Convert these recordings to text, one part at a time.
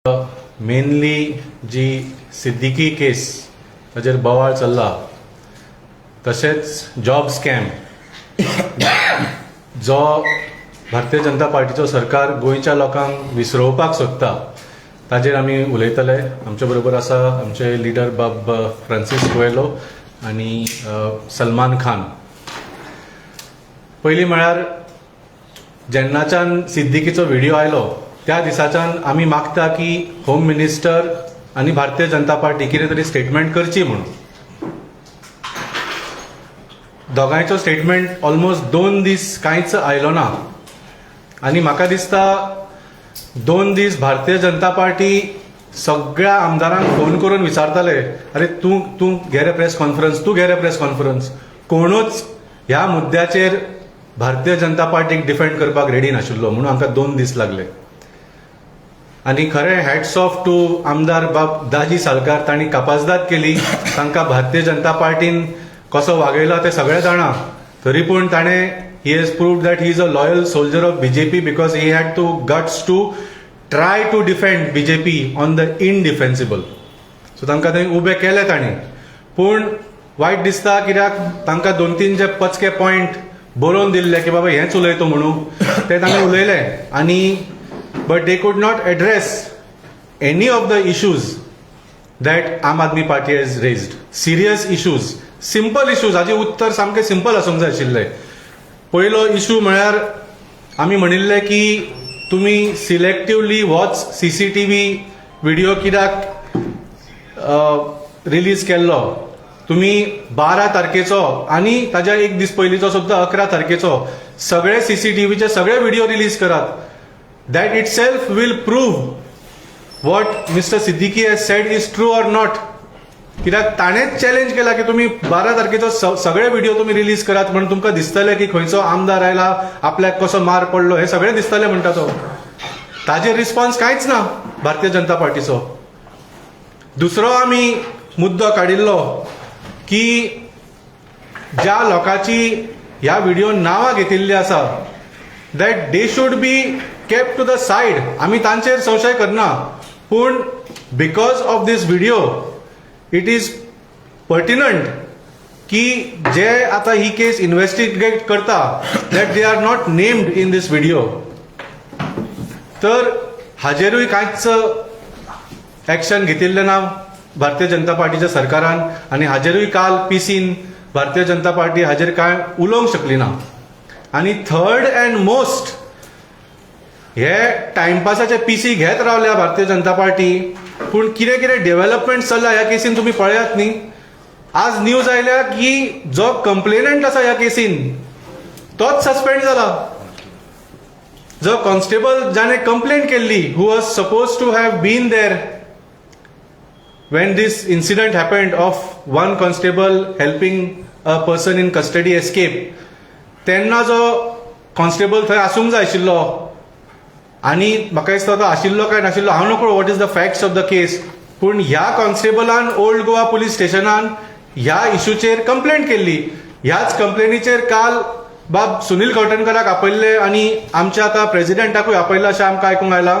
Mainly जी सिद्दीकी केस ताजेर बोवाळ चल्ला, तशेंच जॉब स्कॅम जो भारतीय जनता पार्टीचो सरकार गोंयच्या लोकांक विसरोवपाक सोदता ताजेर आमी उलयतले. आमचे बरोबर आसा आमचे लिडर बाब फ्रांसीस कोएलो आनी सलमान खान. पयलीं म्हळ्यार जेन्नाच्यान सिद्दीकीचो व्हिडियो आयलो त्या दिसाच्यान आमी मागता की होम मिनिस्टर आनी भारतीय जनता पार्टी कितें तरी स्टेटमेंट करची म्हणून. दोगांयचो स्टेटमेंट ऑलमोस्ट 2 दीस कांयच आयलो ना आनी म्हाका दिसता 2 दीस भारतीय जनता पार्टी सगळ्या आमदारांक फोन करून विचारताले, अरे तूं तूं घे रे प्रेस कॉन्फरन्स, तूं घे रे प्रेस कॉन्फरन्स. कोणूच ह्या मुद्द्याचेर भारतीय जनता पार्टीक डिफेंड करपाक रेडी नाशिल्लो म्हणून आमकां 2 दीस लागले. आनी खरें हॅट्स ऑफ टू आमदार बाब दाजी सालकार, तांणी कापाजदाद केली. तांकां भारतीय जनता पार्टीन कसो वागयला ते सगळे जाणा, तरी पूण ताणें he has proved that he is a loyal soldier of BJP because he had to guts to try to defend BJP on the indefensible. So तांकां थंय उबे केले तांणी, पूण वायट दिसता कित्याक तांकां 2-3 जे पचके पॉयंट बरोवन दिल्ले की बाबा हेंच उलयतो म्हणून ते तांणी उलयले आनी but they could not address any of the issues that Aam Aadmi Party has raised. Serious issues, simple issues, हाजे उत्तर सामकें सिंपल आसूंक जाय आशिल्लें. पयलो इशू म्हळ्यार आमी म्हणिल्लें की तुमी सिलेक्टिवली होच सीसीटीव्ही व्हिडिओ कित्याक रिलीज केल्लो. तुमी 12 तारखेचो आनी ताज्या एक दीस पयलींचो सुद्दां 11 तारखेचो सगळे सीसीटीव्हीचे सगळे व्हिडिओ रिलीज करात. That itself will prove what Mr. Siddiqui has said is true or not. कित्याक ताणेंच चॅलेंज केला की तुमी 12 तारखेचो सगळे व्हिडिओ तुमी रिलीज करात म्हणून तुमकां दिसतलें की खंयचो आमदार आयला, आपल्याक कसो मार पडलो, हें सगळें दिसतलें म्हणटा तो. ताजेर रिस्पॉन्स कांयच ना भारतीय जनता पार्टीचो. दुसरो आमी मुद्दो काडिल्लो की ज्या लोकांची ह्या व्हिडिओन नांवां घेतिल्लीं आसा, that they should be kept to the side. आमी तांचेर संशय करना, पूण because of this video it is pertinent की जे आता ही केस इन्व्हेस्टिगेट करता that they are not named in this video. तर हाजेरूय कांयच एक्शन घेतिल्लें ना भारतीय जनता पार्टीच्या सरकारान आनी हाजेरूय काल पीसीन भारतीय जनता पार्टी हाजेर कांय उलोवंक शकली ना. आनी थर्ड अँड मोस्ट, हे टायमपासाचे पीसी घेत रावल्या भारतीय जनता पार्टी, पूण कितें कितें डेव्हलपमेंट चल्ला ह्या केसीन तुमी पळयात न्ही. आज न्यूज आयल्या की जो कंप्लेनंट आसा ह्या केसीन तोच सस्पेंड जाला. जो कॉन्स्टेबल जाणे कंप्लेंट केल्ली, who was supposed to have been there when this incident happened of one constable helping a person in custody escape, तेन्ना जो कॉन्स्टेबल थंय आसूंक जाय आशिल्लो आनी म्हाका दिसता तो आशिल्लो काय नाशिल्लो हांव नकळो, what is the facts of the case, पूण ह्या कॉन्स्टेबलान ओल्ड गोवा पुलीस स्टेशनान ह्या इशूचेर कंप्लेंट केल्ली. ह्याच कंप्लेनीचेर काल बाब सुनील कवठणकराक आपयल्ले आनी आमच्या आतां प्रेजिडेंटाकूय आपयल्ले अशें आमकां आयकूंक आयलां.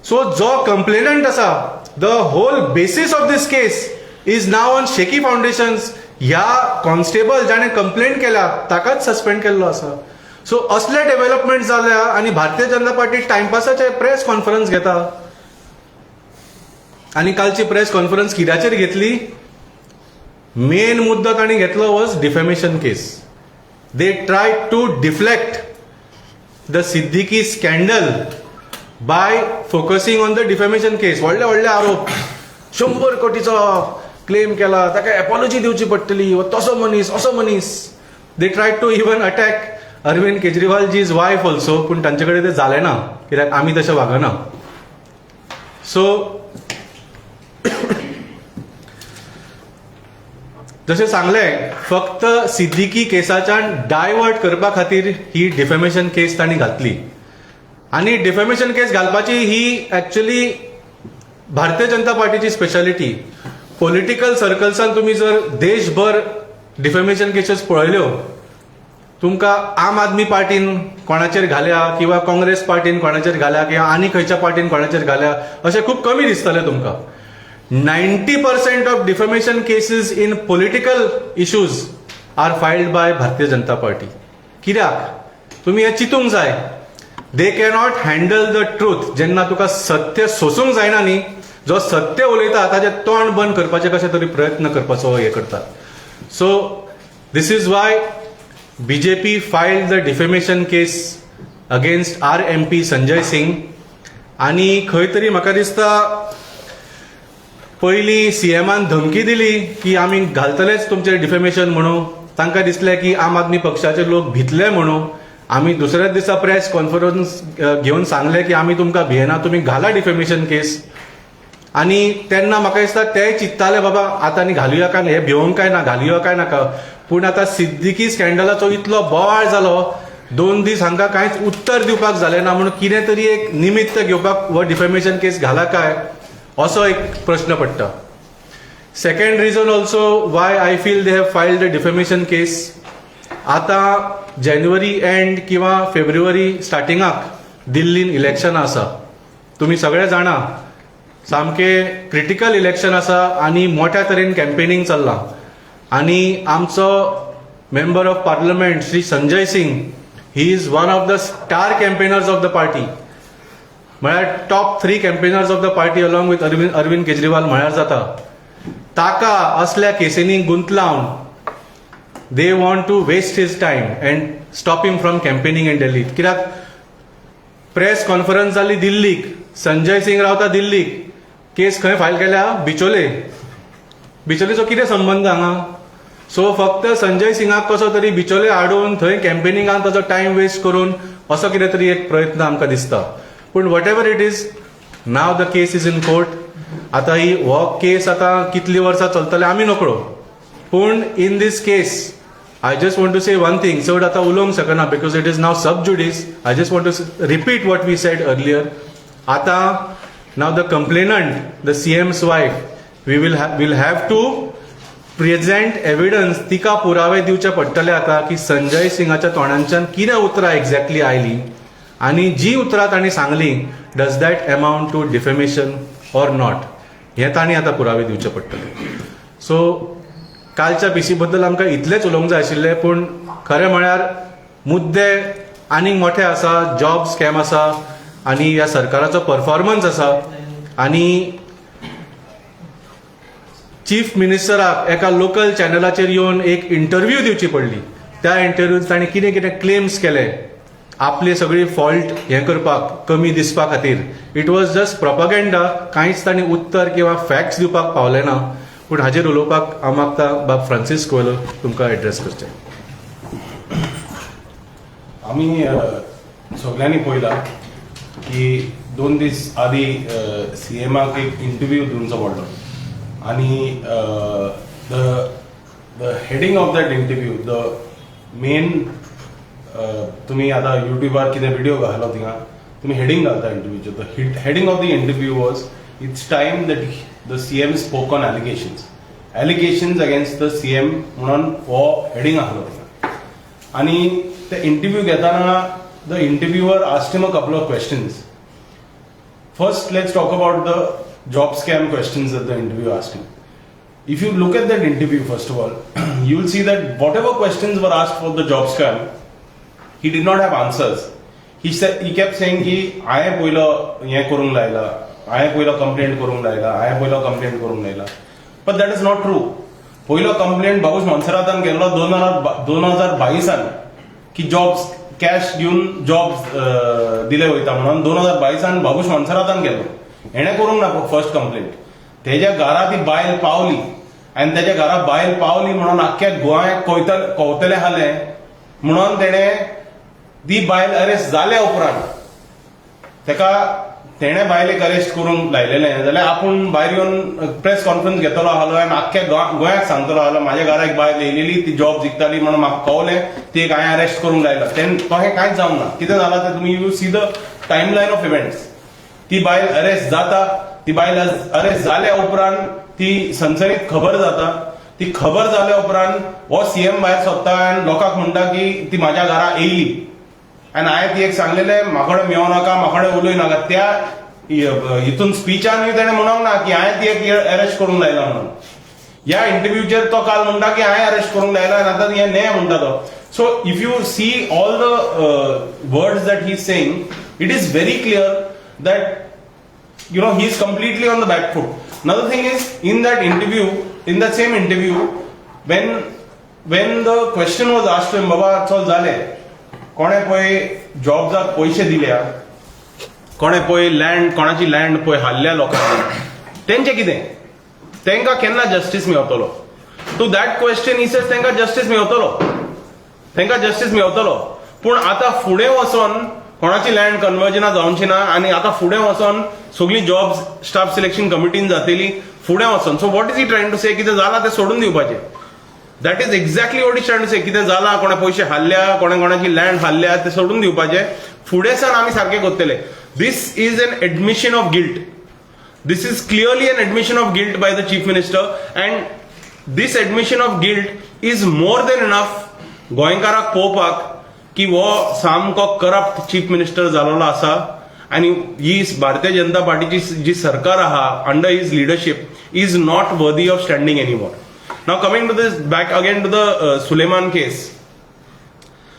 सो जो कंप्लेनंट आसा, the whole basis of this case is now on shaky foundations. ह्या कॉन्स्टेबल जाणें कंप्लेंट केल्या ताकाच सस्पेंड केल्लो आसा. सो असले डेव्हलपमेंट जाल्या आनी Bharatiya Janata party टायमपासाचे press conference घेता. आनी कालची प्रेस कॉन्फरन्स कित्याचेर घेतली? मेन मुद्दो तांणी घेतलो was defamation case. They try to deflect the Siddiqui scandal by focusing on the defamation case. व्हडले व्हडले आरोप, 100 कोटीचो क्लेम केला, ताका एपॉलॉजी दिवची पडटली, हो तसो मनीस, असो मनीस. They try to even attack Arvind Kejriwalji's wife also, पूण तांचे कडेन ते जालें ना कित्याक आमी तशें वागना. सो जशें सांगलें, फक्त सिद्दीकी केसाच्यान डायवर्ट करपा खातीर ही डिफेमेशन केस तांणी घातली. आनी डिफेमेशन केस घालपाची ही एक्चुअली भारतीय जनता पार्टीची स्पेशालिटी. पॉलिटिकल सर्कल्सान तुमी जर देशभर डिफेमेशन केसेस पळयल्यो तुमकां आम आदमी पार्टीन कोणाचेर घाल्या किंवा काँग्रेस पार्टीन कोणाचेर घाल्या किंवा आनी खंयच्या पार्टीन कोणाचेर घाल्या अशें खूब कमी दिसतलें तुमकां. 90% of defamation cases in political issues are filed by Bharatiya Janata party. कित्याक तुमी हें चिंतूंक जाय. They cannot handle the truth. जेन्ना तुका सत्य सोसूंक जायना न्ही, जो सत्य उलयता ताजें तोंड बंद करपाचे कशे तरी प्रयत्न करपाचो हे करतात. So this is why BJP filed the defamation case against our MP Sanjay Singh. आनी खंय तरी म्हाका दिसता, पयलीं सीएमान धमकी दिली की आमी घालतलेच तुमचेर डिफेमेशन म्हणून. तांकां दिसलें की आम आदमी पक्षाचे लोक भितले म्हणून. आमी दुसऱ्याच दिसा प्रेस कॉन्फरन्स घेवन सांगलें की आमी तुमकां भियेना, तुमी घाला डिफेमेशन केस. आनी तेन्ना म्हाका दिसता तेय चिंत्ताले, बाबा आतां आनी घालुया काय ना, हे भिवंक काय ना, घालुया काय नाका. पूण आतां सिद्दीकी स्कँडलाचो इतलो बोवाळ जालो, 2 दीस हांकां कांयच उत्तर दिवपाक जालें ना, म्हणून कितें तरी एक निमित्त घेवपाक हो डिफेमेशन केस घाला काय असो एक प्रश्न पडटा. Second reason also why I feel they have filed a defamation case, आतां जानेवारी एंड किंवा फेब्रुवारी स्टार्टिंगाक दिल्लीन इलेक्शनां आसा. तुमी सगळे जाणा, सामकें क्रिटिकल इलेक्शन आसा आनी मोठ्या तरेन कॅम्पेनिंग चल्लां. आनी आमचो member of parliament Shri Sanjay Singh, he is one of the star campaigners of the party, म्हळ्यार top three campaigners of the party along with Arvind Kejriwal म्हळ्यार जाता. ताका असल्या केसींनी गुंतलावन they want to waste his time and stop him from campaigning in Delhi. कित्याक press conference जाली दिल्लीक, संजय सिंग रावता दिल्लीक, केस खंय फायल केल्या? बिचोले. बिचोलेचो कितें संबंद हांगा? सो फक्त संजय सिंगाक कसो तरी बिचोले हाडून थंय कॅम्पेनिंगान ताचो टायम वेस्ट करून असो कितें तरी एक प्रयत्न आमकां दिसता. पूण whatever it is, now the case is in court. आतां ही हो केस आतां कितलीं वर्सां चलतले आमी नकळो. पूण in this case I just want to say one thing. चड आतां उलोवंक शकना because it is now sub judice. I just want to repeat what we said earlier. आतां now the complainant, the CM's wife, we will have to present evidence. तिका पुरावे दिवचे पडटले आतां की संजय सिंगाच्या तोंडांच्यान कितें उतरां एक्झॅक्टली आयलीं आनी जी उतरां तांणी सांगली, does that amount to defamation or not, हें तांणी आतां पुरावे दिवचे पडटले. सो कालच्या पीसी बद्दल आमकां इतलेंच उलोवंक जाय आशिल्लें. पूण खरें म्हळ्यार मुद्दे आनीक मोठे आसा. जॉब स्कॅम आसा आनी ह्या सरकाराचो परफॉर्मन्स आसा आनी चीफ मिनिस्टराक एका लोकल चॅनलाचेर येवन एक इंटरव्यू दिवची पडली. त्या इंटरव्यूत ताणें कितें कितें क्लेम्स केले आपली सगळी फॉल्ट हें करपाक, कमी दिसपा खातीर. It was just propaganda. कांयच तांणी उत्तर किंवा फॅक्ट्स दिवपाक पावले ना. पूण हाजेर उलोवपाक हांव मागता बाब फ्रांसीस कोयलो तुमकां एड्रेस करचें. आमी सगळ्यांनी पळयलां की 2 दीस आदी सीएमाक एक इंटरव्यू दिवचो पडलो आनी the heading of that interview, the main, तुमी आतां युट्यूबार कितें व्हिडिओ घालो थिंगा तुमी हेडींग घालता इंटरव्यूचें. The heading of the interview was "It's time that the CM spoke on allegations, allegations against the CM" म्हणून हो हेडींग आहलो थिंगा. आनी ते इंटरव्यू घेताना the interviewer asked him a couple of questions. First, let's talk about the job scam questions that the interviewer asked him. If you look at that interview, first of all, you will see that whatever questions were asked for the job scam, he did not have answers. He said, he kept saying की हांवें पयलो हें करूंक लायला, हांवें पयलो complaint करूंक लायला, हांवें पयलो कंप्लेंट करूंक लायला. But that is not true. पयलो कंप्लेंट बाबूश मोन्सेरातान केल्लो 2022आन की जॉब्स कॅश घेवन जॉब दिले वयता म्हणून 2022आन बाबूश मोन्सेरातान केल्लो. हेणें करूंक ना फर्स्ट कंप्लेंट. तेज्या घरा ती बायल पावली आनी तेज्या घरा बायल पावली म्हणून आख्ख्या गोंयाक कवतलें आसलें म्हणून तेणें ती बायल अरेस्ट जाल्या उपरांत तेका तेणें बायलेक अरेस्ट करूंक लायलेलें जाल्यार आपूण भायर येवन प्रेस कॉन्फरन्स घेतलो आहलो आनी आख्ख्या गोंयाक सांगतलो आहलो, म्हाज्या घरा एक बायल येयलेली, ती जॉब जिखताली म्हणून म्हाका कवलें, ती एक हांवें अरेस्ट करूंक लायला. तें तशें कांयच जावंक ना. कितें जालां तें तुमी you see the timeline of events. ती बायल अरेस्ट जाता. ती बायल अरेस्ट जाल्या उपरांत ती सनसनीत खबर जाता. ती खबर जाल्या उपरांत हो सीएम भायर सोदता आनी लोकांक म्हणटा की ती म्हाज्या घरा येयली आनी हांवें ती एक सांगलेलें, म्हाकडे मेळो नाका, म्हाकडे उलय नाका. त्या हितून स्पिचानूय तेणें म्हणोंक ना की हांवें ती एक अरेस्ट करूंक लायला म्हणून. ह्या इंटरव्यूचेर तो काल म्हणटा की हांवें अरेस्ट करूंक लायला आनी आतां हें न्हय म्हणटा तो. So if you see all the words that he saying, it is very clear that he is completely on the back foot. Another thing is, in that interview, in that same interview, when the question was asked to him, बाबा चल जाले, कोणे पळय जॉब्साक पयशे दिल्या, कोणे पळय land, कोणाची लँड पळय हाडल्या लोकांनी, तेंचें कितें, तांकां केन्ना जस्टीस मेवतलो? To that question he says, तांकां जस्टीस मेवतलो, तांकां जस्टीस मेवतलो, पूण आतां फुडें वचोन कोणाची लँड कन्वर्जनां जावची ना आनी आतां फुडें वचोन सगळीं जॉब्स स्टाफ सिलेक्शन कमिटीन जातली फुडें वचोन. So what is he trying to say? कितें जालां तें सोडून दिवपाचें. That is exactly what he's trying to say. कितें जालां, कोणे पयशे हाडल्या, कोणे कोणाची लँड हाडल्या, ते सोडून दिवपाचें, फुडें सान आमी सारकें करतले. This is an admission of guilt. This is clearly an admission of guilt by the chief minister, and this admission of guilt is more than enough गोंयकाराक पळोवपाक की हो सामको करप्ट चीफ मिनिस्टर जालोलो आसा आनी ही भारतीय जनता पार्टीची जी सरकार आहा under his leadership is not worthy of standing anymore. Now coming to this, back again to the Suleman case.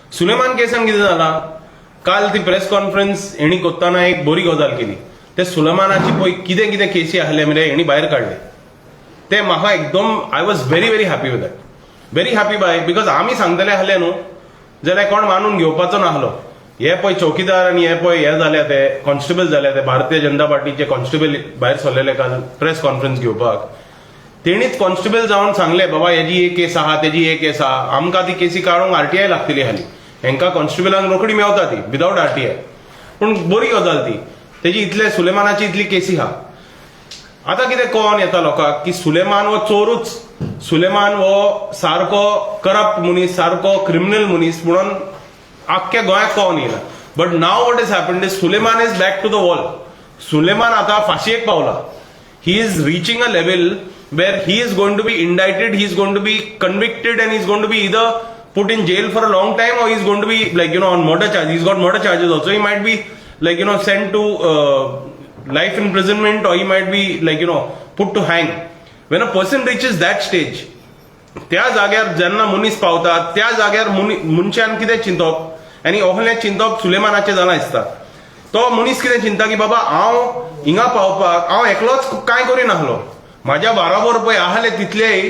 Suleman केसान कितें जाला, काल ती प्रेस कॉन्फरन्स हेणी कोत्ताना एक बरी गजाल केली. ते सुलेमानाची पळय कितें कितें केसी आहले मरे, हेणी भायर काडले ते. म्हाका एकदम, I was very very happy with that, very happy by, because आमी सांगतले आहले न्हू जाल्यार कोण मानून घेवपाचो नाहलो. हे पळय चौकीदार आनी हे पळय हे जाल्या, ते कॉन्स्टेबल जाल्या, ते भारतीय जनता पार्टीचे कॉन्स्टेबल भायर सरलेले काल प्रेस कॉन्फरन्स घेवपाक. तेणीच कॉन्स्टेबल जावन सांगले, बाबा हेजी एक केस आहा, तेजी एक केस आहा. आमकां ती केसी काडूंक आरटीआय लागतली हाली, हेंकां कॉन्स्टेबलांक रोखडी मेवता ती विदावट आरटीआय. पूण बरी गजाल ती, तेजी इतले सुलेमानाची इतली केसी आहा. आतां कितें कळोन येता लोकांक की सुलेमान हो चोरूच, सुलेमान हो सारको करप्ट मनीस, सारको क्रिमिनल मनीस म्हणून आख्ख्या गोंयाक कळोन येयला. But now what is happen is Suleman is back to the wall. Suleman आतां फांशयेक पावला. He is reaching a level where he is going to be indicted, he is going to be convicted, and he's going to be either put in jail for a long time or he's going to be like on murder charge. He's got murder charges also. He might be like sent to life imprisonment or he might be like put to hang. When a person reaches that stage, त्या जाग्यार जेन्ना मनीस पावता, त्या जाग्यार मनशान कितें चिंतप? आनी असलें चिंतप सुलेमानाचें जालां दिसता. तो मनीस कितें चिंता की बाबा हांव हिंगा पावपाक हांव एकलोच कांय करिनासलो, म्हाज्या बाराबर पळय आहले तितलेय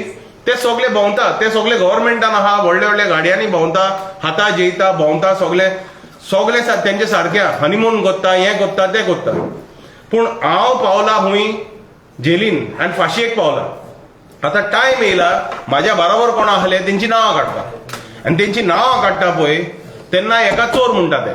ते सगळे भोंवता, ते सगळे गव्हर्मेंटान आहा, व्हडल्या व्हडल्या गाडयांनी भोंवता, खाता जेयता, भोंवता, सगळे सगळे तेंचे सारके हनीमून करता, हें करता, तें करता, पूण हांव पावला हुंय जेलीन आनी फांशयेक पावला. आतां टायम येयला म्हाज्या बरोबर कोण आहले तेंची नांवां काडपाक. आनी तेंची नांवां काडटा पळय तेन्ना हेका चोर म्हणटा ते.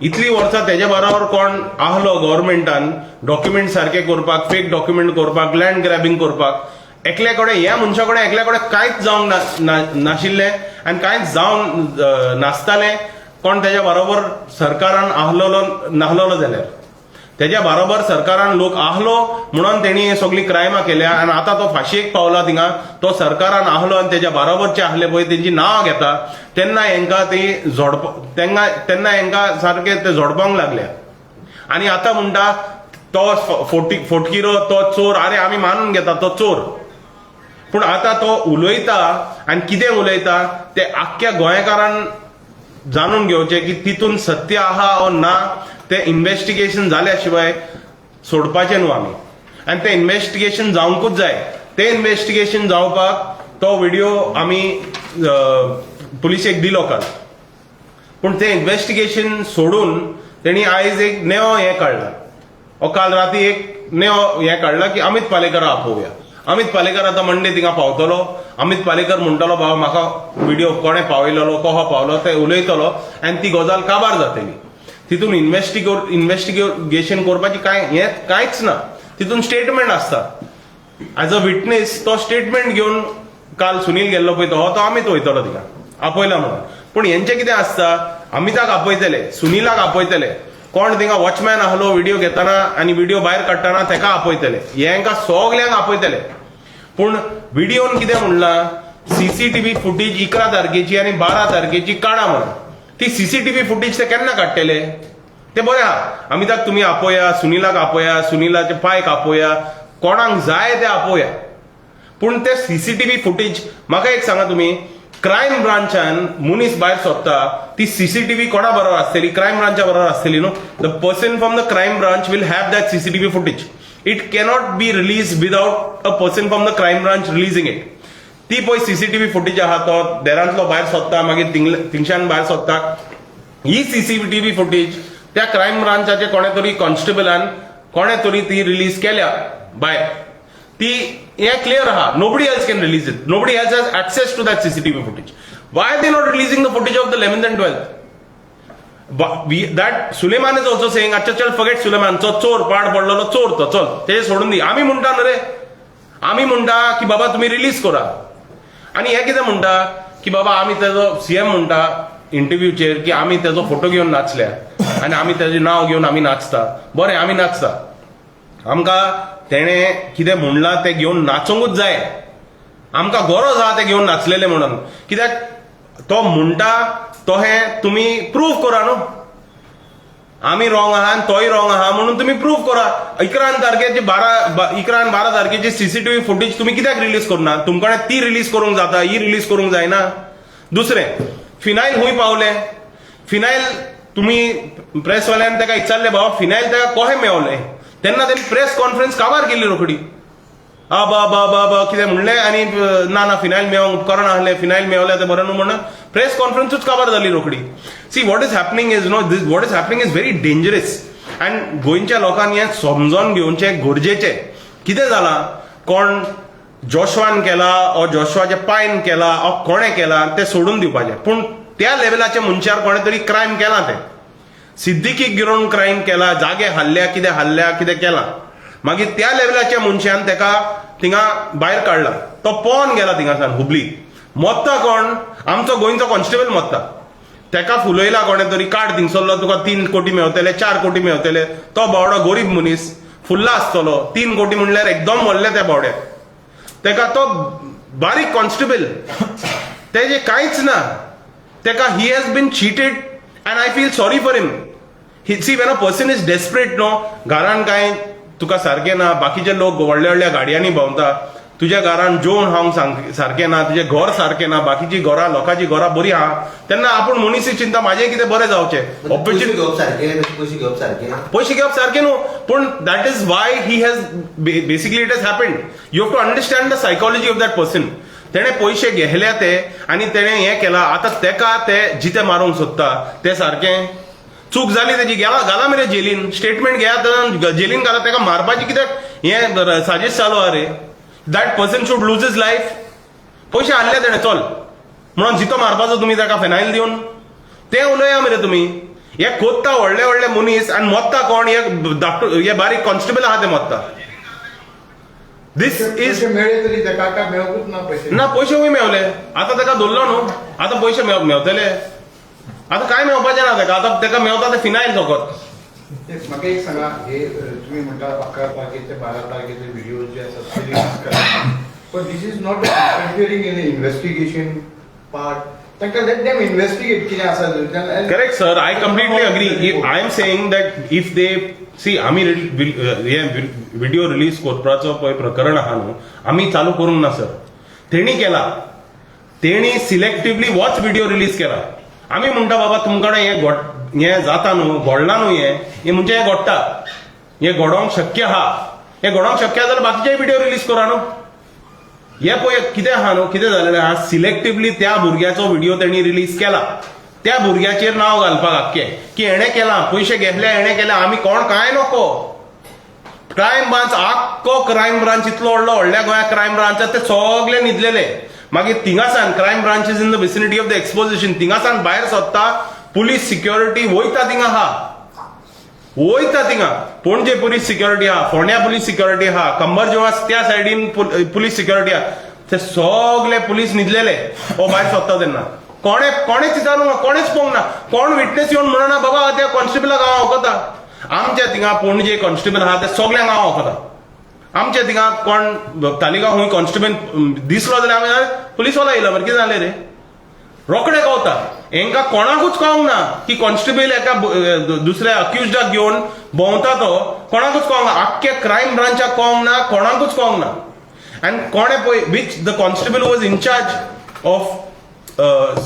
इतली वर्सां तेज्या बरोबर कोण आहलो गव्हर्मेंटान डॉक्युमेंट सारके करपाक, फेक डॉक्युमेंट करपाक, लँड ग्रॅबिंग करपाक, एकल्या कडेन, ह्या मनशा कडेन एकल्या कडेन कांयच जावंक नाशिल्लें आनी कांयच जावन नासतालें. कोण तेज्या बरोबर सरकारान आहलोलो नाहलोलो जाल्यार, तेज्या बरोबर सरकारान लोक आहलो म्हणून तेणी हे सगळीं क्रायमां केल्या आनी आतां तो फांशयेक पावला. थिंगा तो सरकारान आहलो आनी तेज्या बरोबरचे आहले पळय तेंची नांवां घेता तेन्ना हेंकां ती झोडप तेंका, तेन्ना हेंकां सारके ते झोडपांक लागल्या. आनी आतां म्हणटा तो फोटी फोटकिरो, तो चोर. अरे आमी मानून घेता तो चोर, पूण आतां तो उलयता आनी कितें उलयता तें आख्ख्या गोंयकारान जाणून घेवचें की तितून सत्य आहा ओ ना. तें इन्वेस्टिगेशन जाल्या शिवाय सोडपाचें न्हू आमी आनी तें इन्वेस्टिगेशन जावंकूच जाय. तें इन्वेस्टिगेशन जावपाक तो व्हिडिओ आमी पुलिसेक दिलो काल. पूण तें इन्वेस्टिगेशन सोडून तेणी आयज एक नेवो हें काडला, ओ काल राती एक नेवो हें काडला की अमित पालेकर आपोवया. अमित पालेकर आतां मंडे थिंगा पावतलो. अमित पालेकर म्हणटलो, बाबा म्हाका व्हिडिओ कोणें पावयलेलो, कसो पावलो ते उलयतलो आनी ती गजाल काबार जातली. तितून इन्वेस्टिगेशन करपाची कांय हें कांयच ना. तितून स्टेटमेंट आसता. एज अ विटनेस तो स्टेटमेंट घेवन काल सुनील गेल्लो पळय, तो तो अमित वयतलो थिंगा आपयला म्हणून. पूण हेंचें कितें आसता, अमिताक आपयतले, सुनीलाक आपयतले, कोण थिंगा वॉचमॅन आहलो व्हिडिओ घेतना आनी व्हिडिओ भायर काडटना तेका आपयतले, हेंकां सगल्यांक आपयतले. पूण व्हिडिओन कितें म्हणलां, सीसीटीव्ही फुटेज 11 तारखेची आनी 12 तारखेची काडा म्हणून. ती सीसीटीव्ही फुटेज ते केन्ना काडटले? ते बरें आहा, अमिताक तुमी आपोया, सुनीलाक आपोया, सुनीलाचे पायक आपोया, कोणाक जाय ते आपोया, पूण ते सीसीटीव्ही फुटेज म्हाका एक सांगा तुमी, क्रायम ब्रांचान मनीस भायर सोदता, ती सीसीटीव्ही कोणा बरोबर आसतली? क्रायम ब्रांचा बरोबर आसतली न्हू? The person from the crime branch will have that CCTV footage. It cannot be release without a person from the crime branch releasing it. ती पळय सीसीटीव्ही फुटेज आहा, तो देरांतलो भायर सोदता, मागीर थिंगच्यान भायर सोदता. ही सीसीटीव्ही फुटेज त्या क्रायम ब्रांचाचे कोणे तरी कॉन्स्टेबलान कोणे तरी ती रिलीज केल्या भायर. ती हें क्लियर आहा, nobody else can release it, nobody else has access to that CCTV footage. Why they not releasing the footage of the 11th and 12th? That Suleman is also saying, अच्छा चल, forget Suleman, तो चोर, पाड पडलेलो चोर तो, चल ते सोडून दी. आमी म्हणटा न्हू रे, आमी म्हणटा की बाबा तुमी रिलीज करा. आनी हे कितें म्हणटा की बाबा आमी तेजो, सीएम म्हणटा इंटरव्यूचेर की आमी तेजो फोटो घेवन नाचल्या आनी आमी तेजें नांव घेवन आमी नाचता. बरें, आमी नाचता, आमकां तेणें कितें म्हणलां तें घेवन नाचोंकूच जाय. आमकां गरज आहा तें घेवन नाचलेले म्हणून, कित्याक तो म्हणटा तो हें तुमी प्रूव करा न्हू. आमी रॉंग आहा आनी तोय रॉंग आहा म्हणून तुमी प्रूव करा. 11 तारखेची 11 आनी 12 तारखेची सीसीटीव्ही फुटेज तुमी कित्याक रिलीज करना? तुमकां ती रिलीज करूंक जाता, ही रिलीज करूंक जायना? दुसरें, फिनायल खूंय पावलें? फिनायल तुमी प्रेसवाल्यान ताका विचारलें, बाबा फिनायल ताका कशें मेवलें? तेन्ना तेणी प्रेस कॉन्फरन्स काबार केली रोखडी. आ बा बा बा बा कितें म्हणलें आनी ना ना, फिनायल मेवोंक उपकरण आहलें, फिनायल मेवलें तें बरें न्हू म्हणून प्रेस कॉन्फरन्सूच काबार जाली रोखडी. See, what is happening is, no, this what is happening is very dangerous and गोंयच्या लोकांनी हें समजोन घेवचें गरजेचें. कितें जालां, कोण जोशवान केला ओ जोशवाच्या पायन केला ओ कोणें केला तें सोडून दिवपाचें, पूण त्या लेवलाच्या मनशार कोणें तरी क्रायम केला. तें सिद्दीकीक गिरोवन क्रायम केला, जागे हाल्ल्या, कितें हाल्ल्या, कितें केलां. मागीर त्या लेवलाच्या मनशान तेका थिंगा भायर काडला, तो पोवन गेला थिंगासान हुबली. मोत्ता कोण? आमचो गोंयचो कॉन्स्टेबल मोत्ता. तेका फुलयला कोणें तरी, काड थिंगसरलो, तुका 3 कोटी मेवतले, 4 कोटी मेवतले. तो बावडो गोरीब मनीस फुल्ला आसतलो. 3 कोटी म्हणल्यार एकदम व्हडले त्या बावड्याक. तेका तो बारीक कॉन्स्टेबल, तेजे कांयच ना तेका. He has been cheated and I feel sorry for him. See, when a person is desperate, no, घरान कांय तुका सारकें ना, बाकीचे लोक व्हडल्या व्हडल्या गाडयांनी भोंवता, तुज्या घरान जेवण खावंक सारकें ना, तुजें घर सारकें ना, बाकीची घरां लोकांची घरां बरी आहा, तेन्ना आपूण मनीस चिंता, म्हाजें कितें बरें जावचें. पैसे ऑब्वियसली. घेवप सारकें? तशें पयशे घेवप सारकें? पयशे घेवप सारकें न्हू, पूण that is why he has basically, it has happened. You have to understand the psychology of that person. तेणे पयशे घेतल्या ते आनी तेणे हें केलां. आतां तेका ते जिते मारूंक सोदता. ते सारकें चूक जाली तेजी, गेला, घाला मरे जेलीन. स्टेटमेंट घेयात, जेलीन घाला तेका. मारपाची कित्याक हें साजेश चालू आहा रे? That person should lose his life? पयशे हाडले तेणे, चल म्हणून जितो मारपाचो तुमी ताका फेनायल दिवन? ते उलया मरे तुमी. हे कोत्ता व्हडले व्हडले मनीस आनी मोत्ता कोण? हे धाकटू, हे बारीक कॉन्स्टेबल आहा ते मोत्ता. This is पयशे मेळ्ळे तरी ताका काय मेळकूच ना पयशे? ना, पयशे खंय मेवले? आतां ताका धरलो न्हू, आतां पयशे मेवतले? आतां काय मेवपाचें ना ताका. आतां ताका मेवता ते फिनायल फकत. तेच म्हाका एक सांगा, हे तुम्ही म्हणटा 11 तारखेचे 12 तारखेचे व्हिडिओ जे आसात ते रिलीज करा, पण this is not interfering in investigation part. तांकां let them investigate कितें आसा ते. Correct, sir. I completely agree. If I am saying that if they see, आमी हे व्हिडिओ रिलीज करपाचो पळय प्रकरण आहा न्हू, आमी चालू करूंक ना सर. तेणी केला, तेणी सिलेक्टिवली वॉच व्हिडिओ रिलीज केला. आमी म्हणटा, बाबा तुमकां हें घोट हें जाता न्हू, घडलां न्हू हें, हें म्हणजे हें घडटा, हें घडोवंक शक्य आहा. हें घडोवंक शक्य आहा जाल्यार बाकीचे व्हिडिओ रिलीज करा न्हू. हे पळय कितें आहा न्हू, कितें जालेलें आहा, सिलेक्टिवली त्या भुरग्याचो व्हिडिओ तेणी रिलीज केला, त्या भुरग्याचेर नांव घालपाक आख्खें की हेणें केलां, पयशे घेतले, हेणें केलें. आमी कोण कांय नको. क्रायम ब्रांच आख्खो क्रायम ब्रांच इतलो व्हडलो, व्हडल्या गोंयाक क्रायम ब्रांच आसा, ते सगळे न्हिदलेले. मागीर थिंगासान crime branch is in the vicinity of the exposition, थिंगासान भायर सोदता, पुलीस सिक्युरिटी वयता थिंगा आहा, वयता थिंगा. पणजे पुलीस सिक्युरिटी आहा, फोंड्या पुलीस सिक्युरिटी आहा, कंबरजोवा त्या सायडीन पुलीस सिक्युरिटी आहा. ते सगळे पुलीस न्हिदलेले. हो भायर सोदता तेन्ना कोणे कोणेच विचारूंक ना, कोणेच पळोवंक ना, कोण विटनेस येवन म्हणना, बाबा त्या कॉन्स्टेबलाक हांव वळखता. आमच्या थिंगा पणजे कॉन्स्टेबल आहा, ते सगळ्यांक हांव वळखता. आमच्या थिंगा कोण तालिगांव खंय कॉन्स्टेबल दिसलो जाल्यार आमी पुलीसवाला येयला मरे, कितें जालें रे, रोखडे कळता. हेंकां कोणाकूच कळोंक ना की कॉन्स्टेबल एका दुसऱ्या अक्युजडाक घेवन भोंवता तो कोणाकूच कळोंक ना. आख्ख्या क्रायम ब्रांचाक कळोंक ना, कोणाकूच कळोंक ना. आनी कोणे पळय which the constable was in charge of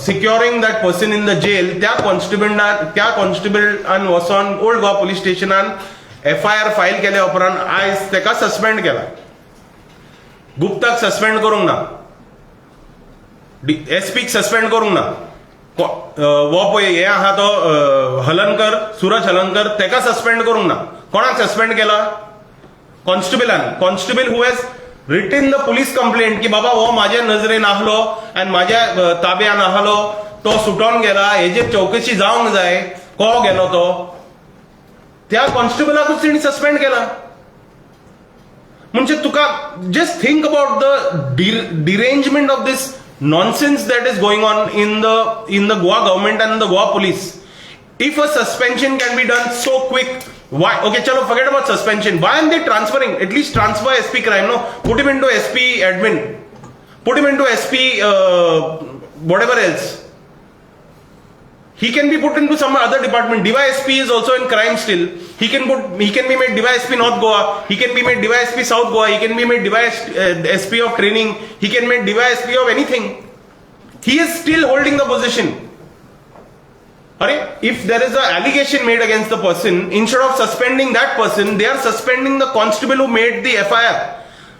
securing that person in the jail, त्या कॉन्स्टेबलान वचोन ओल्ड गोवा पुलीस स्टेशनान एफआयआर फायल केल्या उपरांत आयज ताका सस्पेंड केला. गुप्ताक सस्पेंड करूंक ना, एसपीक सस्पेंड करूंक ना. हो पळय हे आहा तो हलनकर, सुरज हलनकर, ताका सस्पेंड करूंक ना. कोणाक सस्पेंड केला? कॉन्स्टेबलान, constable who has written the police complaint की बाबा हो माझ्या नजरेन आहलो आनी माझ्या ताब्यान आहलो, तो सुटोन गेला, हेजेर चौकशी जावंक जाय, को गेलो तो. त्या कॉन्स्टेबलाकूच तेणी सस्पेंड केला. म्हणजे तुका just think about the derangement of this nonsense that is going on in the Goa government and the Goa police. If a suspension can be done so quick, why? Okay, chalo, forget about suspension. Why aren't they transferring? At least transfer SP crime, no? Put him into SP admin. Put him into SP whatever else. He can be put into some other department. DYSP is also in crime still. He can be made DYSP North Goa. He can be made DYSP South Goa. He can be made DYSP of training. He can made DYSP of anything. He is still holding the position. Arey, if there is an allegation made against the person, instead of suspending that person, they are suspending the constable who made the FIR.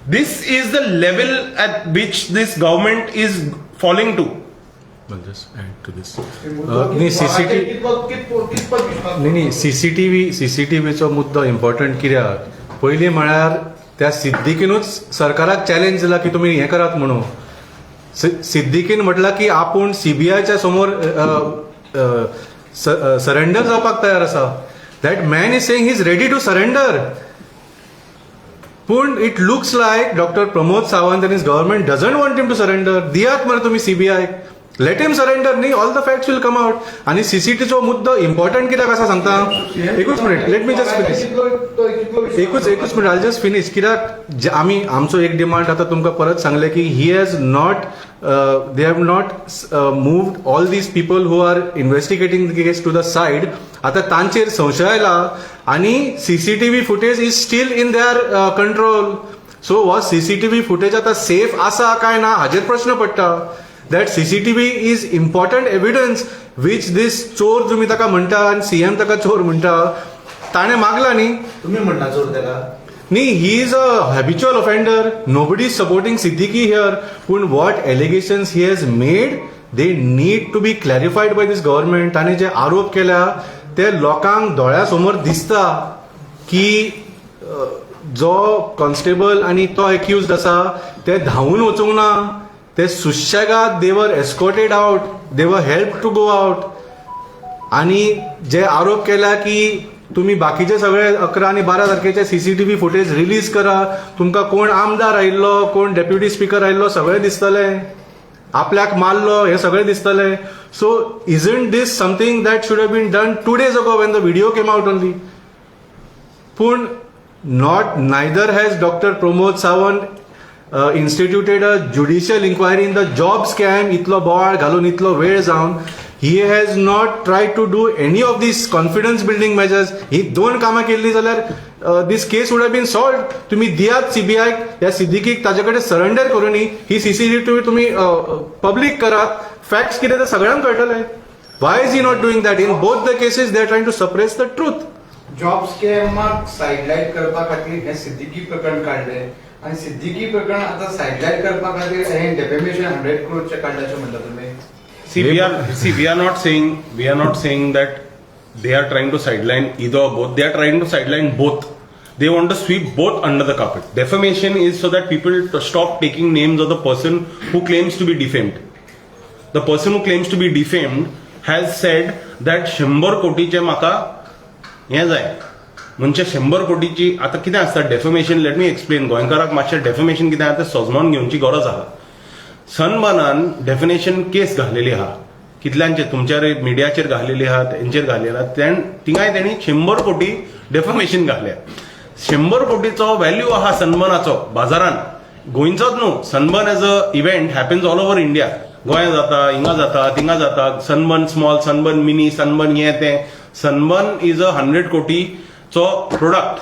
This is the level at which this government is falling to. I'll just add to this. मुद्दो न्ही, CCT कितलो कितपत कितपत विश्वास न्ही न्ही, सीसीटीव्हीचो मुद्दो important कित्याक, पयलीं म्हळ्यार त्या सिद्दीकीनूच सरकाराक चॅलेंज दिला की तुमी हें करात म्हणून. सिद्दीकीन म्हटलां की आपूण सीबीआयच्या समोर सरेंडर जावपाक तयार आसा. That man is saying he is ready to surrender. पूण it looks like Doctor Pramod Sawant and his government doesn't want him to surrender. दियात मरे तुमी सीबीआय, let him surrender न्ही, all the facts will come out. आनी सीसीटीचो मुद्दो important कित्याक आसा सांगता, एकूच minute, let me just finish. कितलो विश्वास? एकूच एकूच मिनिट, I just finish. कित्याक जे आमी आमचो एक डिमांड आतां तुमकां परत सांगलें की he has not they have not moved all these people who are investigating the case to the side. आतां तांचेर संशय आयला आनी CCTV footage is still in their control. So हो सीसीटीव्ही फुटेज आतां सेफ आसा काय ना हाजेर प्रश्न पडटा. That CCTV is important evidence which this चोर तुमी ताका म्हणटा आनी सीएम ताका चोर म्हणटा, ताणें मागला न्ही. तुम्ही म्हणना चोर ताका. न्ही, he is a habitual offender. Nobody is supporting Siddiqui here. पूण what allegations he has made, they need to be clarified by this government. ताणें जे आरोप केल्या ते लोकांक दोळ्या समोर दिसता की जो कॉन्स्टेबल आनी तो एक्युज्ड आसा ते धांवून वचूंक ना, ते सुशेगाद they were escorted out, they were helped to go out. आणि जे आरोप केला की तुम्ही बाकीचे सगळे 11 आनी 12 तारखेचे सीसीटीव्ही फुटेज रिलीज करा, तुमकां कोण आमदार आयिल्लो, कोण डेप्युटी स्पीकर आयिल्लो सगळें दिसतलें, आपल्याक मारलो हें सगळें दिसतलें. So isn't this something that should have been done 2 days ago when the video came out only? पूण not neither has Doctor Pramod Sawant instituted a judicial inquiry in the job scam. इतलो बोवाळ घालून, इतलो वेळ जावन he has not tried to do any of these confidence building measures. ही दोन कामां केल्ली जाल्यार this case would have been solved. तुम्ही दियात सीबीआय, ह्या सिद्दीकीक ताजे कडेन सरेंडर करूनी ही सीसीटीव्ही तुम्ही पब्लीक करात, फॅक्ट्स कितें ते सगळ्यांक कळटले. Why is he not doing that? In both the cases they are trying to suppress the truth. Job स्कॅमाक सायडलायट करपा खातीर हें सिद्दीकी प्रकरण काडलें आनी सिद्दीकी प्रकरण आतां सायडलायट करपा खातीर हें डेफेमेशन 100 क्रोरचें काडलें अशें म्हणटा तुमी? See, we are not saying that they are trying to sideline either or both. They are trying to sideline both. They want to sweep both under the carpet. Defamation is so that people to stop taking names of the person who claims to be defamed. The person who claims to be defamed has said that 100 कोटीचे म्हाका हें जाय. म्हणजे 100 कोटीची आतां कितें आसता defamation, let me explain. गोंयकाराक मातशें डेफेमेशन कितें आसा तें समजोन घेवची गरज आहा. सनबर्नान डेफेमेशन केस घातलेली आहा, कितल्यांचेर, तुमच्या मिडियाचेर घातलेली आहा, तेंचेर घातलेली आहा. थिंगाय तेणी 100 कोटी डेफेमेशन घातल्या. 100 कोटीचो व्हॅल्यू आहा सनबर्नाचो बाजारान. गोंयचोच न्हू, sunburn as a event happens all over India. गोंयांत जाता, हिंगा जाता, थिंगा जाता. Sunburn small, sunburn mini, sunburn हें तें. सनबर्न is a 100 कोटीचो प्रोडक्ट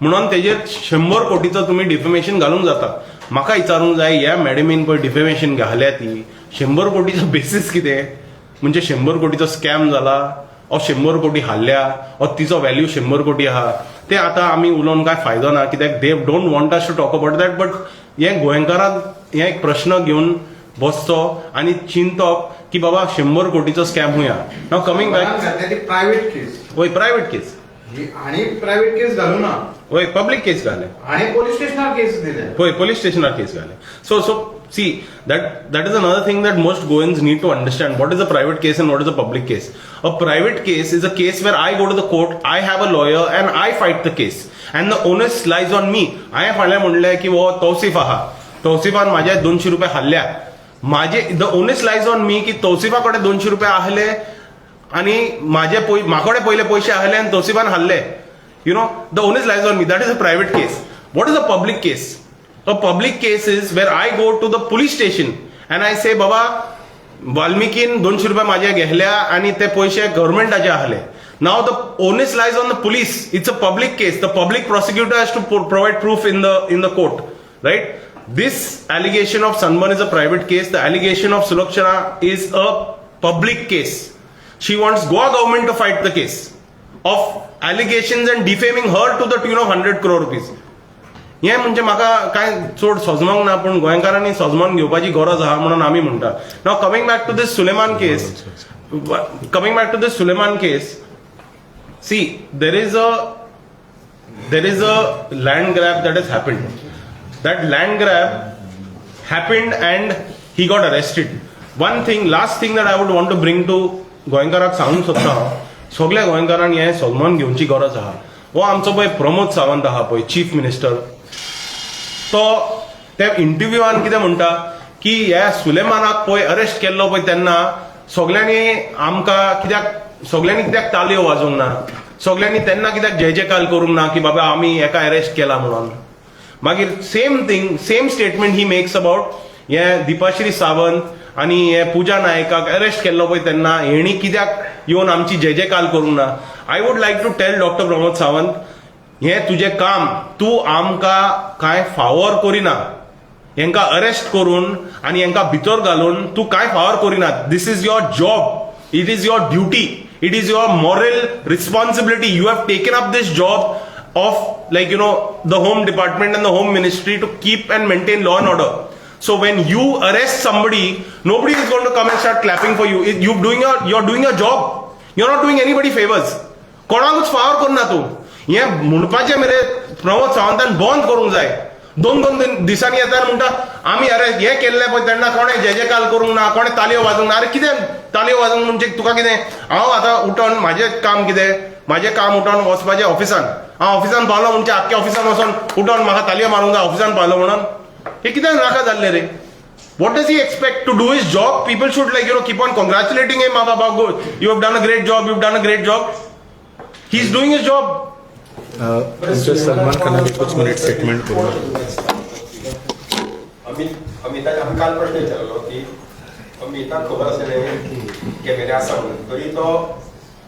म्हणून तेजेर 100 कोटीचो तुमी डिफेमेशन घालूंक जाता. म्हाका विचारूंक जाय, ह्या मॅडमीन पळय डिफेमेशन घाल्या ती 100 कोटीचो बेसीस कितें? म्हणजे 100 कोटीचो स्कॅम जाला ओ 100 कोटी हाडल्या ओ तिचो व्हॅल्यू 100 कोटी आहा. ते आतां आमी उलोवन कांय फायदो ना, कित्याक they don't want us to talk about that. But हें गोंयकारांक हें एक प्रश्न घेवन बसचो आनी चिंतप की बाबा 100 कोटीचो स्कॅम हुया. नाव कमींग बॅक घातल्या ती प्रायव्हेट केस. वय, प्रायव्हेट केस. आणि प्रायव्हेट केस घालू ना. वय, पब्लीक केस घाले. आणि पोलीस स्टेशनार केस दिले. होय, पोलीस स्टेशनार केस घाले. So see, that is another thing that most Goans need to understand: what is a private case and what is a public case. A private case is a case where I go to the court, I have a lawyer and I fight the case and the onus lies on me. हांवें फाल्यां म्हणलें की हो तौसिफ आहा, तौसिफान म्हाजे 200 रुपया हाडल्या म्हाजे, the onus lies on me की तौसिफा कडेन 200 रुपया आहले आनी म्हाजे पय म्हाकडे पयले पयशे आहले आनी तौसिफान हाडले. The onus lies on me. That is a private case. What is a public case? A public case is where I go to the police station and I say, बाबा, वाल्मिकीन 200 रुपया माझे घेतल्या आणि ते पयशे गव्हर्मेंटाचे आहले. Now the onus lies on the police. It's a public case. The public prosecutor has to provide proof in the court, right? This allegation of sunburn is a private case. The allegation of Sulakshana is a public case. She wants Goa government to fight the case of allegations and defaming her to the tune of 100 crore rupees. हें म्हणजे म्हाका कांय चड सोजमोंक ना, पूण गोंयकारांनी सोजमोन घेवपाची गरज आहा म्हणून आमी म्हणटा. Now coming back to this Suleman case, coming back to this Suleman case, see, there is a land grab that has happened. That land grab happened and he got arrested. One thing, last thing that I would want to bring to गोंयकाराक सांगूंक सोदता हांव, सगल्या गोंयकारांक हें सोजमोन घेवची गरज आहा. हो आमचो पळय प्रमोद सावंत आहा पळय, चीफ मिनिस्टर, तो त्या इंटरव्यूआन कितें म्हणटा की ह्या सुलेमानाक पळय अरेस्ट केल्लो पळय तेन्ना सगल्यांनी आमकां कित्याक, सगल्यांनी कित्याक तालयो वाजोवंक ना, सगल्यांनी तेन्ना कित्याक जय जयकार करूंक ना की बाबा आमी हेका अरेस्ट केला म्हणून. मागीर same thing, same statement he makes about हे दीपाश्री सावंत आनी हे पुजा नायकाक अरेस्ट केल्लो पळय तेन्ना हेणी कित्याक येवन आमची जय जयकार करूंक ना. I would like to tell Doctor Pramod Sawant, हें तुजें काम, तूं आमकां कांय फावर करिना. हेंकां अरेस्ट करून आनी हेंकां भितर घालून तूं कांय फावर करिना. This is your job, it is your duty, it is your moral responsibility. You have taken up this job of like the home department and the home ministry to keep and maintain law and order. So when you arrest somebody, nobody is going to come and start clapping for you. You're doing your job. You're not doing anybody favors. कोणाकूच फावर करना तूं. हें म्हणपाचें मेरे प्रमोद सावंतान बंद करूंक जाय. दोन दोन दिसांनी येता आनी म्हणटा आमी अरे हें केल्लें पळय तेन्ना कोणें जय जयकार करूंक ना, कोणें तालयो वाजोवंक ना. अरे, कितें तालयो वाजोवंक म्हणजे तुका कितें? हांव आतां उठोन म्हाजें काम कितें? म्हाजें काम उठोन वचपाचें ऑफिसान. हांव ऑफिसान पावलो म्हणजे आख्ख्या ऑफिसान वचोन उठोन म्हाका तालयो मारूंक जाय ऑफिसान पावलो म्हणून? हें कितें नाका जाल्लें रे? What does he expect? To do his job, people should like keep on congratulating him. "Baba, good. You have done a great job. You've done a great job." He's doing his job. तुमचे सलमान खानाने कुछ minute statement करून अमित अमिताक आमी काल प्रश्न विचारलो की अमिताक खबर आसलें कॅमेरे आसा म्हणून, तरी तो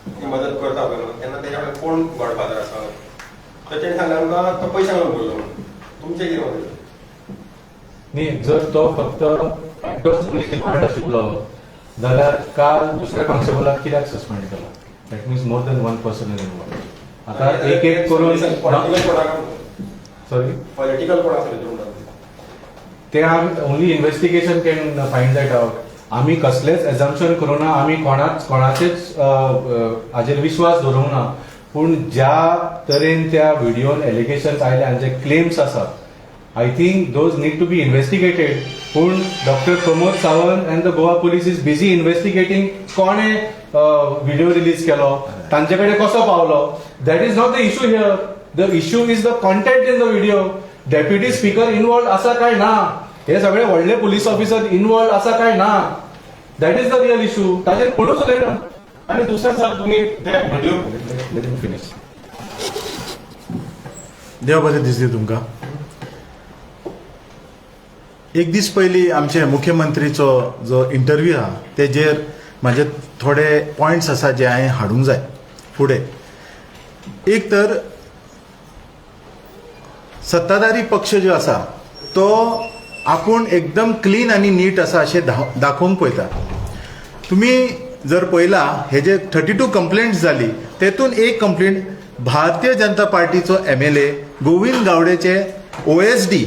ती मदत करता पळय न्हू, तेन्ना तेच्या कडेन कोण गॉडफादर आसा? तर तेणें सांगलें आमकां तो पयशांक लागून बोललो म्हणून. तुमचें कितें मत? न्ही, जर तो फक्त आशिल्लो जाल्यार काल दुसऱ्या कॉन्स्टेबलाक कित्याक सस्पेंड केला? That means more than one person is involved. आता एक एक करून पॉलिटिकल कोणाक? सॉरी? पॉलिटिकल कोण आसले ते म्हणटात. ते only investigation can find that out. आमी कसलेच एजम्पशन करूं ना. आमी कोणाच कोणाचेच हाजेर विश्वास दवरूंक ना, पूण ज्या तरेन त्या व्हिडिओन एलिगेशन्स आयले आनी जे क्लेम्स आसात, I think those need to be investigated. पूण Doctor Pramod Sawant and the Goa Police is busy investigating कोणे व्हिडिओ रिलीज केलो, तांचे कडेन कसो पावलो. That is not the issue here. The issue is the content in the video. Deputy Speaker involve आसा काय ना, हे सगळे व्हडले पुलीस ऑफिसर इन्वॉल्व आसा काय ना, that is the real issue. ताचेर कोणूच उलयना. आणि दुसरं सर, तुम्ही ते व्हिडिओ Finish. देव बरें दिसली तुमकां. एक दीस पयलीं आमचे मुख्यमंत्रीचो जो इंटरव्यू आहा तेजेर म्हाजे थोडे पॉयंट्स आसा जे हांवें हाडूंक जाय फुडें. एक तर सत्ताधारी पक्ष जो आसा तो आपूण एकदम क्लीन आनी नीट आसा अशें दाखोवंक पळयता. तुमी जर पळयला हेजे 32 कंप्लेंट्स जाली तेतून एक complaint Bharatiya Janata पार्टीचो MLA Govind गावडेचे OSD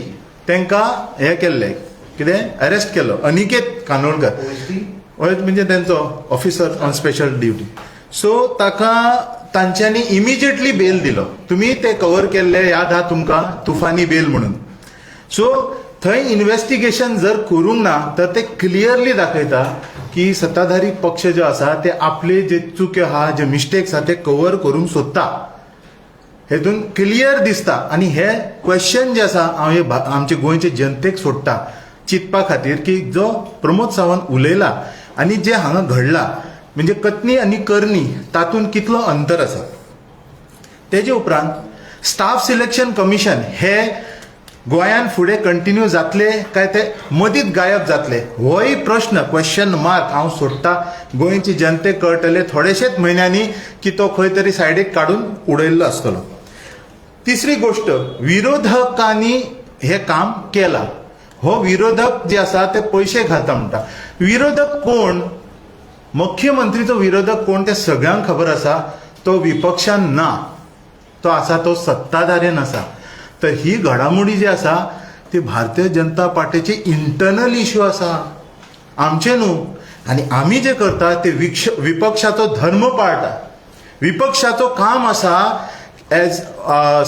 तांकां हे केल्ले, कितें अरेस्ट केलो, अनिकेत कानोळकर म्हणजे तेंचो officer on special duty. So ताका तांच्यांनी इमिजिएटली बेल दिलो. तुमी ते कवर केल्ले याद आहा तुमकां, तुफानी बेल म्हणून. सो थंय इन्व्हेस्टिगेशन जर करूंक ना तर ते क्लियरली दाखयता की सत्ताधारी पक्ष जो आसा ते आपले जे चुक्यो आहा, जे मिस्टेक्स आहा ते कवर करूंक सोदता, हेतून क्लियर दिसता. आनी हे क्वेश्चन जे आसा हांव हे आमचे गोंयचे जनतेक सोडटा चिंतपा खातीर की जो प्रमोद सावंत उलयला आनी जे हांगा घडला म्हणजे कथनी आनी करणी तातूंत कितलो अंतर आसा. तेजे उपरांत स्टाफ सिलेक्शन कमिशन हे गोंयान फुडें कंटिन्यू जातले काय ते मदींच गायब जातले होय प्रश्न, क्वेश्चन मार्क हांव सोडटा. गोंयची जनतेक कळटले थोडेशेच म्हयन्यांनी की तो खंय तरी सायडीक काडून उडयल्लो आसतलो. तिसरी गोश्ट, विरोधकांनी हे काम केलां. हो विरोधक जे आसा ते पयशे घालता म्हणटा. विरोधक कोण? मुख्यमंत्रीचो विरोधक कोण ते सगळ्यांक खबर आसा. तो विपक्षान ना, तो आसा तो सत्ताधाऱ्यान आसा. तर ही घडामोडी जी आसा ती भारतीय जनता पार्टीची इंटरनल इश्यू आसा, आमचे न्हू. आनी आमी जे करता ते विपक्षाचो धर्म पाळटा. विपक्षाचो काम आसा एज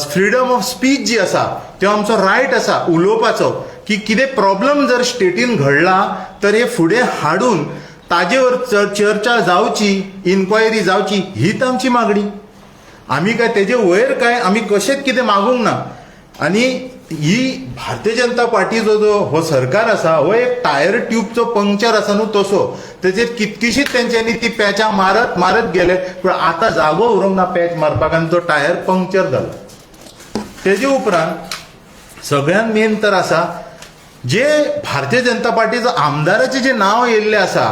फ्रीडम ऑफ स्पीच जी आसा तो आमचो रायट आसा उलोवपाचो की कितें प्रॉब्लम जर स्टेटीन घडला तर हे फुडें हाडून ताजेवर चर्चा जावची, इन्क्वायरी जावची, हीच आमची मागणी. आमी काय तेजे वयर काय आमी कशेंच कितें मागूंक ना. आनी ही भारतीय जनता पार्टीचो जो हो सरकार आसा हो एक टायर ट्यूबचो पंक्चर आसा न्हू तसो, तेजेर कितकीशीच तेंच्यांनी ती पॅचां मारत मारत गेले पूण आतां जागो उरूंक ना पॅच मारपाक आनी तो टायर पंक्चर जालो. तेजे उपरांत सगळ्यांत मेन तर आसा जे भारतीय जनता पार्टीचो आमदाराचें जें नांव येयल्लें आसा,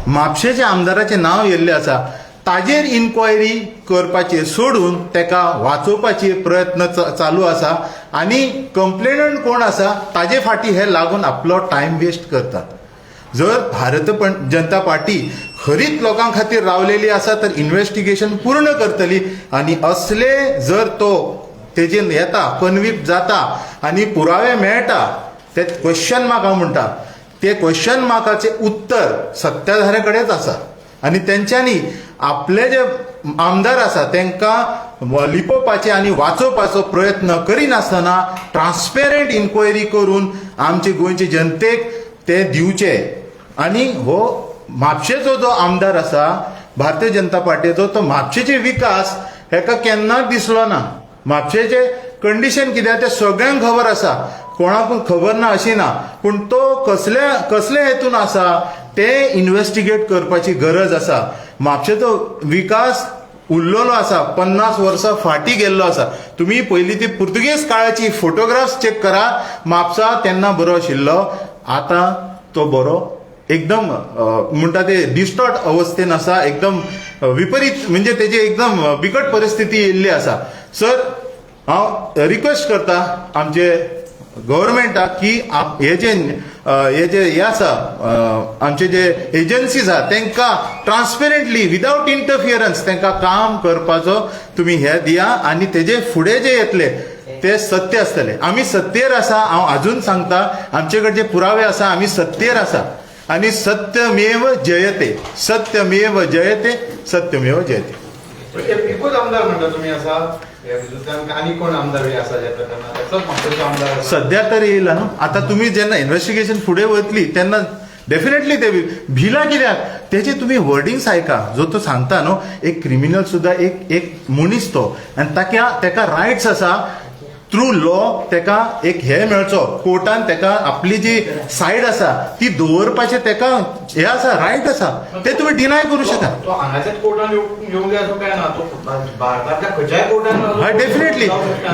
म्हापशेच्या आमदाराचें नांव येयल्लें आसा, ताजेर इन्क्वायरी करपाचे सोडून तेका वाचोवपाचे प्रयत्न चालू आसा. आनी कंप्लेनंट कोण आसा ताजे फाटीं हे लागून आपलो टायम वेस्ट करतात. जर भारत जनता पार्टी खरीच लोकां खातीर रावलेली आसा तर इन्वेस्टिगेशन पूर्ण करतली आनी असले जर तो तेजेर येता, कन्वीप जाता आनी पुरावे मेळटा ते क्वेश्चन मार्क हांव म्हणटा ते क्वेश्चन मार्काचें उत्तर सत्ताधाऱ्या कडेच आसा. आनी तेंच्यांनी आपले जे आमदार आसा तेंकां लिपोवपाचे आनी वाचोवपाचो प्रयत्न करिनासतना ट्रान्सपेरंट इन्क्वायरी करून आमचे गोंयचे जनतेक ते दिवचे. आनी हो म्हापशेचो जो आमदार आसा भारतीय जनता पार्टीचो तो म्हापशेचे विकास हेका केन्नाच दिसलो ना. म्हापशेचे कंडिशन कितें तें सगळ्यांक खबर आसा, कोणाकूच खबर ना अशी ना, पूण तो कसल्या कसले हेतून आसा ते इन्वेस्टिगेट करपाची गरज आसा. म्हापशेचो विकास उरलेलो आसा, 50 वर्सां फाटीं गेल्लो आसा. तुमी पयलीं ती पुर्तुगेज काळाची फोटोग्राफ्स चॅक करा, म्हापसा तेन्ना बरो आशिल्लो, आतां तो बरो एकदम म्हणटा ते डिस्टॉर्ट अवस्थेन आसा, एकदम विपरीत म्हणजे तेजी एकदम बिकट परिस्थिती येयल्ली आसा. सर हांव रिक्वेस्ट करता आमचे गव्हर्मेंटाक की हे जे हे जे हे आसा आमचे जे एजन्सीज आहा तेंकां ट्रान्सपेरंटली विदावट इंटरफियरन्स तेंकां काम करपाचो तुमी हे दिया आनी तेजे फुडें जे येतले ते सत्य आसतले. आमी सत्तेर आसा, हांव आजून सांगता, आमचे कडेन जे पुरावे आसा आमी सत्तेर आसा आनी सत्यमेव जयते, सत्यमेव जयते, सत्यमेव जयते. एकूच आमदार म्हणटा तुमी आसा ह्या आनी कोण आमदार आसा ह्या प्रकरणात? एकलोच म्हापशेचो आमदार आसा सध्या तर येयला न्हू. आतां तुमी जेन्ना इन्वेस्टिगेशन फुडें वतली तेन्ना डेफिनेटली ते भिला कित्याक तेजे तुमी वर्डिंग्स आयका, जो तो सांगता न्हू एक क्रिमिनल सुद्दां एक एक मनीस तो आनी ताका रायट्स आसा. थ्रू लॉ तेका एक हे मेळचो, कोर्टान तेका आपली जी सायड आसा ती दवरपाचें तेका हे आसा, रायट आसा, ते तुमी डिनाय करूं शकता. तो हांगाच्याच कोर्टान येवंक जाय असो काय ना, तो भारतांतल्या खंयच्याय कोर्टान. हय, डेफिनेटली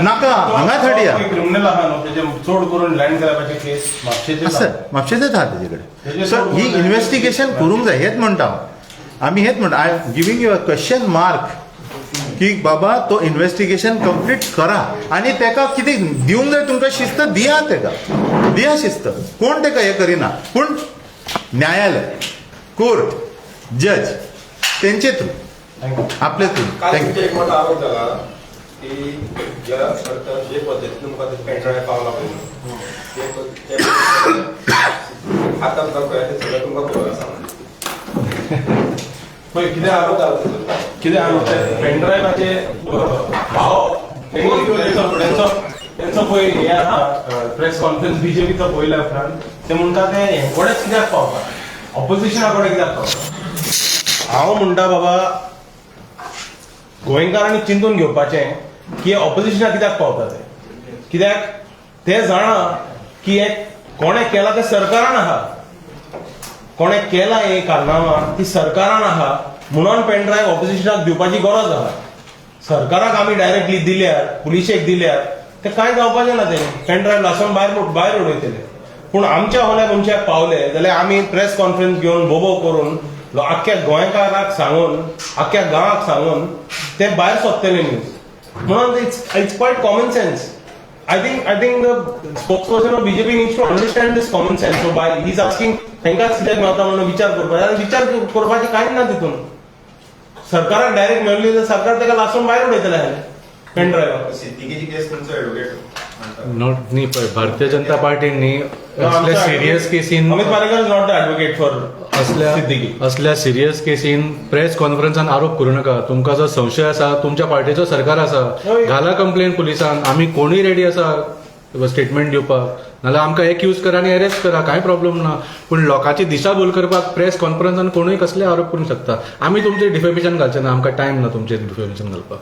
नाका हांगाच हाडया. क्रिमिनल आहा न्हू, तेजे चड करून लँड ग्रॅबाचे केस म्हापशेचे. आसा, म्हापशेचेच आहा तेजे कडेन. सो ही इन्व्हेस्टिगेशन करूंक जाय, हेच म्हणटा हांव. आमी हेच म्हणटा, I am giving you a question mark की बाबा तो इन्व्हेस्टिगेशन कंप्लीट करा आनी तेका कितें दिवंक जाय तुमकां शिस्त दिया, तेका दिया शिस्त. कोण तेका हें करिना, पूण न्यायालय, कोर्ट, जज तेंचे थ्रू, आपले थ्रू. काल thank you. तुमचेर एक मोठो आरोप जाला की ज्या सरकार जे पद्दतीन तुमकां ते पेनड्रायव्ह पावला पळय न्हू, ते पद्दतीन आतां सुद्दां खंय ते सगळें तुमकां खबर आसा. पळय कितें आरोप आरोप जाला तेचो. कितें आहा न्हू, ते पेनड्रायव्हाचे भाव तेंचो तेंचो पळय हे आहा प्रेस कॉन्फरन्स बीजेपीचो पळयल्या उपरांत ते म्हणटा ते हेंकडेच कित्याक पावता, ऑपोजिशना कडेन कित्याक पावता. हांव म्हणटा बाबा, गोंयकारांनी चिंतून घेवपाचें की ऑपोजिशना कित्याक पावता ते, कित्याक ते जाणा की हे कोणें केलां तें सरकारान आहा, कोणें केलां हें कारनामा ती सरकारान आहा, म्हणून पेनड्रायव्ह ऑपोजिशनाक दिवपाची गरज आहा. सरकाराक आमी डायरेक्टली दिल्यार, पुलिशेक दिल्यार ते कांय जावपाचें ना, ते पेनड्रायव्ह लासून भायर भायर उडयतले. पूण आमच्या होल्या मनशाक पावले जाल्यार आमी प्रेस कॉन्फरन्स घेवन बोबो करून आख्ख्या गोंयकाराक सांगून, आख्ख्या गांवाक सांगून ते भायर सोदतले न्यूज. म्हणून it's quite common sense. I think the spokesperson of BJP needs to understand this common sense. So by he's asking तांकांच कित्याक मेळटा म्हणून विचार करपाक, आनी विचार करपाचें कांयच ना तितून. सरकाराक डायरेक्ट मेळ्ळी जाल्यार सरकार ताका लासून भायर उडयतले पेन ड्रायव्हर. सिद्दीकीची केस तुमचो एडवोकेट म्हणटा. Not न्ही, पळय, भारतीय जनता पार्टीन न्ही असल्या serious casein Amit Palekar is not the advocate for असल्या सिद्दीकी. असल्या सिरियस केसीन प्रेस कॉन्फरन्सान आरोप करू नका. तुमकां जर संशय आसा, तुमच्या पार्टीचो सरकार आसा, हय. घाला कंप्लेन पुलिसान. आमी कोणूय रेडी आसा स्टेटमेंट दिवपाक, नाल्यार आमकां एक्यूज करा आनी अरेस्ट करा, कांय प्रॉब्लम ना. पूण लोकांची दिशाभूल करपाक प्रेस कॉन्फरन्सान कोणूय कसले आरोप करूंक शकता. आमी तुमचेर डिफेमेशन घालचे ना, आमकां टायम ना तुमचेर डिफेमेशन घालपाक.